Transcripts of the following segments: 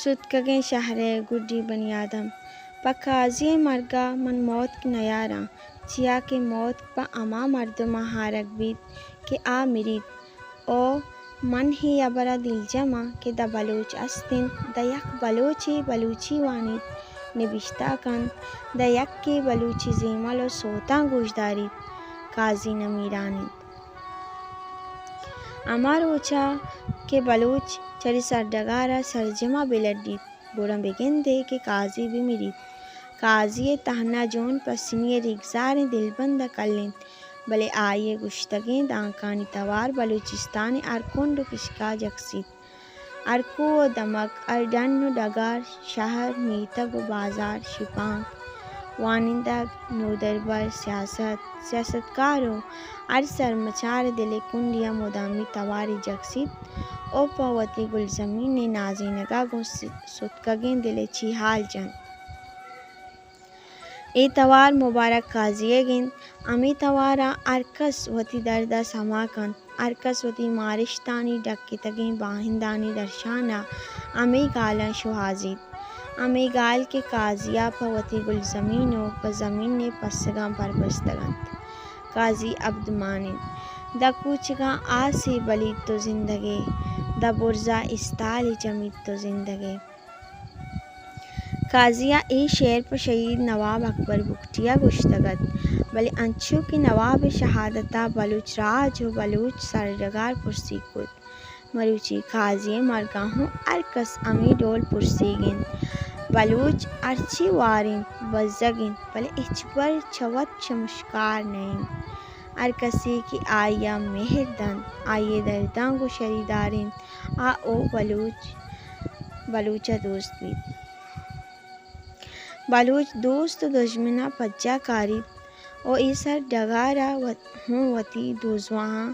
ستکگیں شہر ءِ گڈی بنی آدم۔ پہ قاضی ءِ مرگ ءَ من موتک نیاراں، چیا کہ موتک پہ ہما مردم ءَ ہارگ بیت کہ آ مریت۔ او من اے ہبر ءَ دلجم آں کہ داں بلوچ است انت، داں یک بلوچے بلوچی وانیت، نبشتہ کنت، داں یکے بلوچی زیمل ءُ سوتاں گوش داریت، قاضی نمیران انت۔ ہما روچ ءَ کہ بلوچ چرے سرڈگار ءَ سرجم ءَ بہ لڈیت، گڑا بگندے کہ قاضی بہ مریت۔ قاضی ءِ تہنا جون پسنی ءِ ریگزاریں دلبند ءَ کل انت، بلے آئی ءِ گوشتگیں دانکانی توار بلوچستان ءِ ہر کنڈ ءُ کشک ءَ جکسیت۔ ہر کوہ ءُ دمگ، ہر ڈن ءُ ڈگار، شہر، میتگ ءُ بازار، شپانک، وانندگ، نودربر، سیاست، سیاستکار ءُ ہر سرمچار ءِ دل ءِ کنڈے ءَ مدامی توارے جکسیت ءُ پہ وتی گلزمین ءِ نازینگ ءَ گوں س-، ستکگیں دل ءَ چیہال جنت۔ اے توار مبارک قاضی ئیگ انت۔ ہمے توار ءَ ہر کس وتی درد ءَ سما کنت، ہر کس وتی مارشتانی ڈکتگیں باہندانی درشان ءَ ہمے گالاں شوہازیت۔ ہمے گال کہ قاضی ءَ پہ وتی گلزمین ءُ پہ زمین ءِ پسگاں پر بستگ انت۔ قاضی ابدمان انت۔ داں کوچگاں آسے بلیت تو زندگ ئے، داں برزا استالے چمیت تو زندگ ئے۔ قاضی ءَ اے شعر پہ شہید نواب اکبر بگٹی ءَ گوشتگ ات، بلے انچو کہ نواب ءِ شہادت ءَ بلوچ راج ءُ بلوچ سرڈگار پرسیگ کت، مروچی قاضی ءِ مرگ ءَ ہوں ہر کس ہمے ڈول پرسیگ انت۔ بلوچ ہرچی وار انت، بزگ انت، بلے ہچبر چہ وت شمشکار نہ انت۔ ہر کسے کہ آئی ءَ مہر دنت، آئی ءِ درداں گوں شریدار انت، آ او بلوچ، بلوچ ءَ دوست بیت۔ بلوچ دوست ءُ دژمن ءَ پجا کاریت ءُ اے سرڈگار ءَ وت-، ہوں وتی دوزواہاں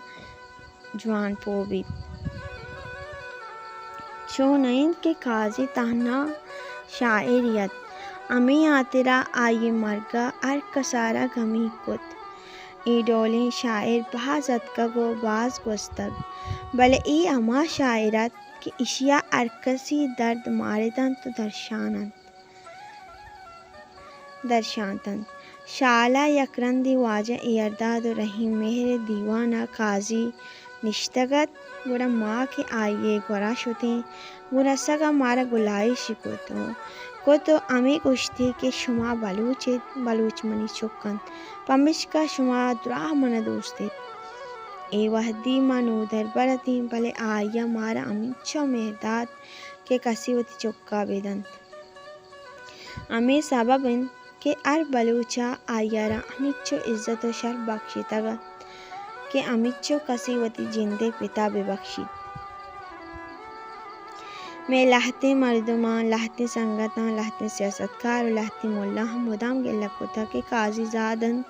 جوان پوہ بیت۔ چو نہ انت کہ قاضی تہنا شاعرے ات، ہمے ہاترا آئی ءِ مرگ ءَ ہر کس ءَ را گمیگ کت۔ اے ڈولیں شاعر باز اتکگ ءُ باز گوستگ، بلے اے ہما شاعر ات کہ ایشی ءَ ہر کسی درد مارت انت ءُ درشان انت۔ درشانت انت۔ شال ءَ یک رندے واجہ ایرداد ءُ رحیم مہر ءِ دیوان ءَ قاضی نشتگ ات، گڑا ما کہ آئی ءِ گورا شتیں، گوں رسگ ءَ مارا گلائیشی کت ءُ کت ءُ ہمے گوشتی کہ شما بلوچ ات، بلوچ منی چک انت، پمیشکا شما دراہ من ءَ دوست ات۔ اے وہدی ما نودربر اتیں، بلے آئی ءَ مارا ہمینچو مہر دات کہ کسے وتی چک ءَ بہ دنت۔ ہمے سبب انت کہ ہر بلوچ ءَ آئی ءَ را ہمینچو عزت ءُ شرپ بخشتگ ات کہ ہمینچو کسے وتی جند ءِ پت ءَ بہ بخشیت۔ مئے لہتیں مردماں، لہتیں سنگتاں، لہتیں سیاستکار ءُ لہتیں ملاہاں مدام گلہ کتگ کہ قاضی زاد انت،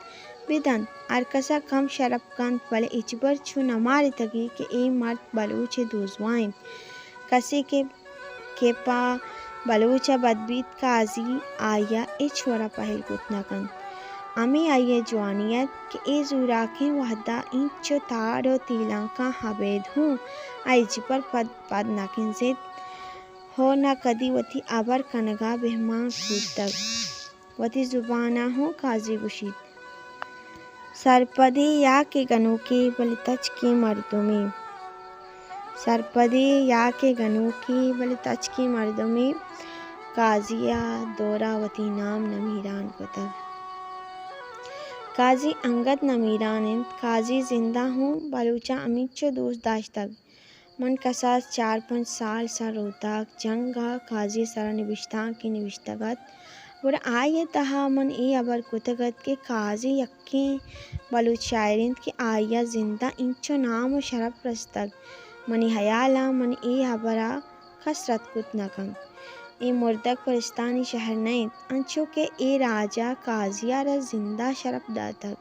بہ دنت، ہر کس ءَ کم شرپ کنت، بلے ہچبر چو نہ مارتگی کہ اے مرد بلوچ ءِ دوزواہ انت۔ کسے کہ کہ پہ بلوچ ءَ بد بیت، قاضی آئی ءَ ہچ وڑ ءَ پہل کت نہ کنت۔ ہمے آئی ءِ جوانی ات کہ اے زوراکیں وہد ءَ اینچو تاڑ ءُ تیلانکاں ابید ہوں آئی چہ پر پد، پد نہ کنزیت ءُ نہ کدی وتی ہبر کنگ ءَ بہمانک بوتگ۔ وتی زبان ءَ ہوں قاضی گوشیت، سرپدے یا کہ گنوکے، بلے تچکیں مردمے۔ سرپدے یا کہ گنوکے، بلے تچکیں مردمے۔ قاضی ءَ دور ءَ وتی نام نمیران کتگ۔ قاضی انگت نمیران انت۔ قاضی زند ءَ ہوں بلوچاں ہمینچو دوست داشتگ۔ من کساس چار پنچ سال سر روتگ، جنگ ءَ قاضی ءِ سرا نبشتانکے نبشتگ ات، گڑا آئی ءِ تہا من اے ہبر کتگ ات کہ قاضی یکیں بلوچ شاعر انت کہ آئی ءَ زند ءَ اینچو نام ءُ شرپ رستگ۔ منی ہیال ءَ من اے ہبر ءَ کس رد کت نہ کنت۔ اے مردگ پرستانی شہر نہ انت، انچو کہ اے راج ءَ قاضی ءَ را زند ءَ شرپ داتگ،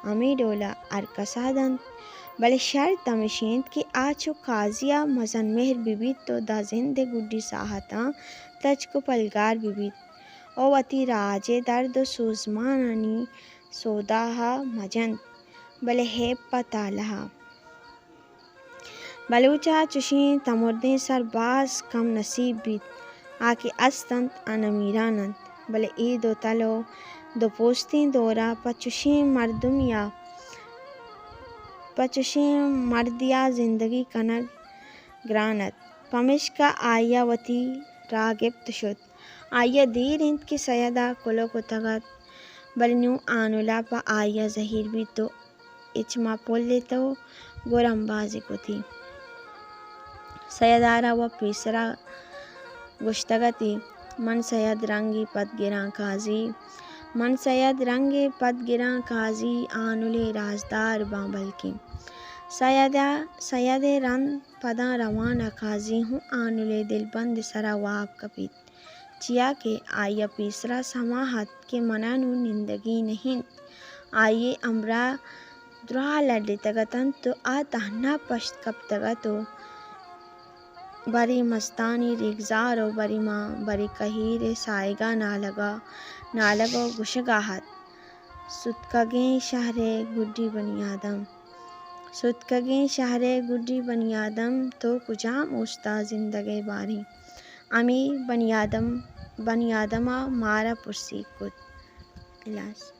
ہمے ڈول ءَ ہر کس ءَ دنت۔ بلے شرط ہمیش انت کہ آ چو قاضی ءَ مزن مہر بہ بیت ءُ داں زند ءِ گڈی ساہتاں تچک ءُ پلگار بہ بیت ءُ وتی راج ءِ درد ءُ سوزمانانی سودا ءَ مہ جنت، بلے ہیپ پہ تالہ ءَ۔ بلوچ ءَ چشیں تمردیں سر باز کم نصیب بیت۔ آ کہ است انت، آ نمیران انت، بلے اے دو تل و دو پوستیں دور ءَ پہ چشیں مردمے ءَ، پہ چشیں مردے ءَ زندگی کنگ گران ات، پمیشکا آئی ءَ وتی راہ گپت شت۔ آئی ءَ دیر انت کہ سید ءَ کلوہ کتگ ات، بلے نوں آنل ءَ پہ آئی ءَ زہیر بیت و اچ ما پل ات و گور امبازی کتی۔ سید ءَ را و پیسرا گوشتگ اتی، من سید رنگے پد گراں قاضی، من سید رنگے پد گراں قاضی، آنلے رازدار باں بلکیں۔ سید ءَ، سید ءِ رند پداں روان ءَ قاضی ہوں آنلے دلبند ءِ سرا واب کپیت۔ چیا کہ آئی ءَ پیسرا سما ات کہ من ءَ نوں نندگی نہ انت۔ آئی ءِ ہمراہ دراہ لڈتگ اتنت و آ تہنا پشت کپتگ ات و برے مستانی ریگزار و برے ما، برے کہیر ءِ ساہگ ءَ نالگ ءَ، نالگ و گوشگ ءَ ات، ستکگیں شہر ءِ گڈی بنی آدم، ستکگیں شہر ءِ گڈی بنی آدم، تو کجام اوست ءَ زندگ ئے باریں؟ ہمے بنی آدم، بنی آدم ءَ مارا پرسیگ کت۔ الاس۔